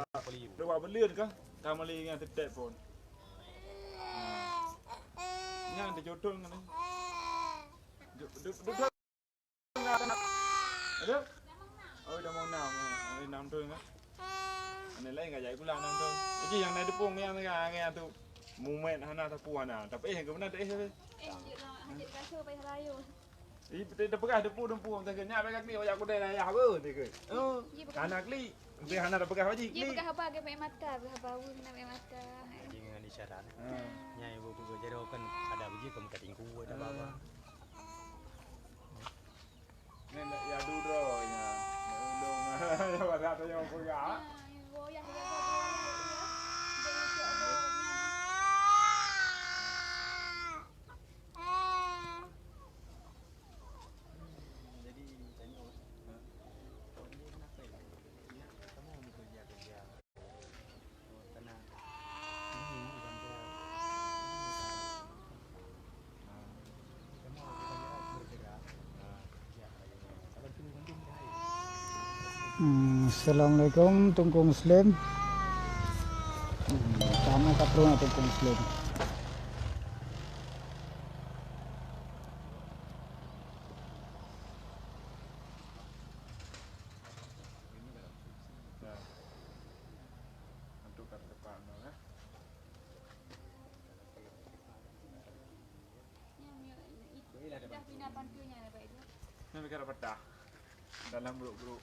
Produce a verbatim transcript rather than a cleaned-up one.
Dua buleuen kah? Ka malèe nyan teutek phôn. Nyan teujodoh ngon ni. Duduk, duduk, duduk. Aduh. Oh, dah mau enam. Ada enam tu kan. Ada lain enggak jadi pulang enam tu. Jadi yang nak depung yang tengah, yang tu. Mumet hana sapu hana. Tapi eh, ke mana tak eh. Eh, dia lah, hajat kasut payah rayu. Ih, betul dah peugah depu, depu, entah ke nyak bak klik, wajak kudai ayah apa, entah ke. Oh, hana klik. Entah hana dah peugah wajib klik. Dia peugah haba ke pakai mata, peugah haba weuh na pakai mata. Jadi dengan isyarat. Ha. Nyai ibu peugah jero kan ada biji kamu katingku ada apa-apa. Ni nak ya dudro nya. Nak ulung. Ya, pada tu yang peugah. Ah, yang goyah, goyah, goyah, goyah. Dia ikut goyahnya. Jadi tanya, ha? Kau ni kenapa ya? Ya, kamu mau kerja kerja. Oh, tenang. Ini bukan bola. Kamu bukan bola, bergerak. Ya, ayo. Kalau tu nanti kita ayo. Hmm, Assalamualaikum Teungku Muslim. Hmm, sama ka troh Teungku Muslim. Untuk kat depan tu, eh. Dah pina pantun nya, Pak Edo. Ni mereka dah patah dalam grup-grup.